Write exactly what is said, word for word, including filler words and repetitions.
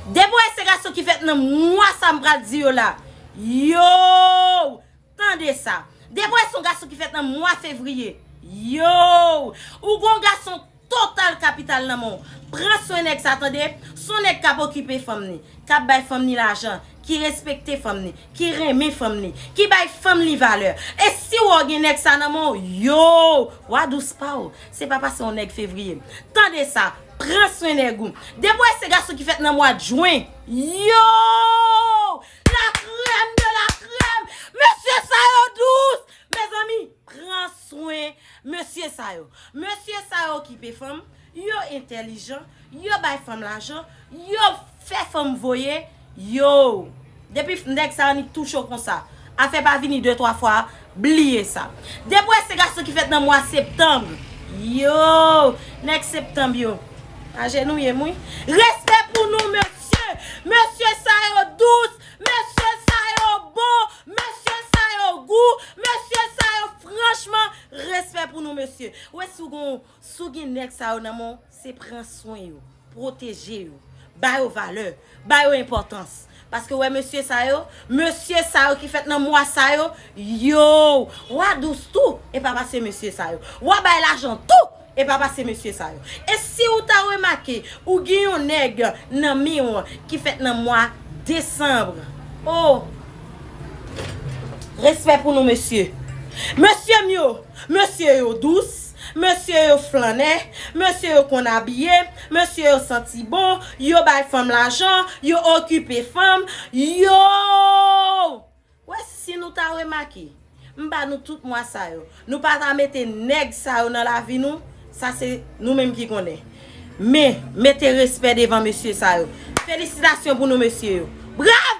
Depi w wè se gason ki fèt nan mwa sa m pral di yo la. Yow! Tande sa. Depi w wè se yon gason ki fèt nan mwa fevriye. Yow! Ou gon gason total kapital nan men w. Pran swen nèg sa, tande. Se yon nèg k ap okipe fanm ni, k ap bay fanm ni lajan, ki respekte fanm ni, ki renmen fanm ni, ki bay fanm ni valè. E si w gen nèg sa nan men w, yow! W a dous pa w. Se pa pase yon nèg fevriye. Tande sa. Pran swen nèg ou. Depi w wè se gason ki fèt nan mwa jen. Yow! La crème de la crème! Mesye sa yo dous! Mezanmi, pran swen mesye sa yo. Mesye sa yo okipe fanm, yo entèlijan, yo bay fanm lajan, yo fè fanm voye, yow! Depi nèg sa yo nik touche w konsa, afè pa vini de twa fwa, bliye sa. Depi w wè se gason ki fèt nan mwa septanm, yow! Nèg septanm yo, ajenouye m wi. Respè pou nou, mesye! Mesye sa yo dous! Mesye sa yo bon! Mesye sa yo gou! Mesye sa yo, franchman, respè pou nou, mesye! Ou wè si w gon, si w gen nèg sa yo nan men w, se pran swen yo, pwoteje yo, ba yo valè, ba yo enpòtans. Paske w wè mesye sa yo, mesye sa yo ki fèt nan mwa sa yo, yow, w a dous tou, e pa pase mesye sa yo. W a bay lajan tou, e pa pase mesye sa yo. E si w ta remake, ou gen yon nèg nan men w ki fèt nan mwa desanm. Oh! Respè pou nou, mesye. Mesye m yo, mesye yo dous, mesye yo flannè, mesye yo konn abiye, mesye yo santi bon, yo bay fanm lajan, yo okipe fanm, yo! Wè, si nou ta remake, m ba nou tout mwa sa yo. Nou pa ta mete nèg sa yo nan lavi nou, sa se nou menm ki konnen. Men, mete respè devan mesye sa yo. Felisitasyon pou nou, mesye yo. Bravo!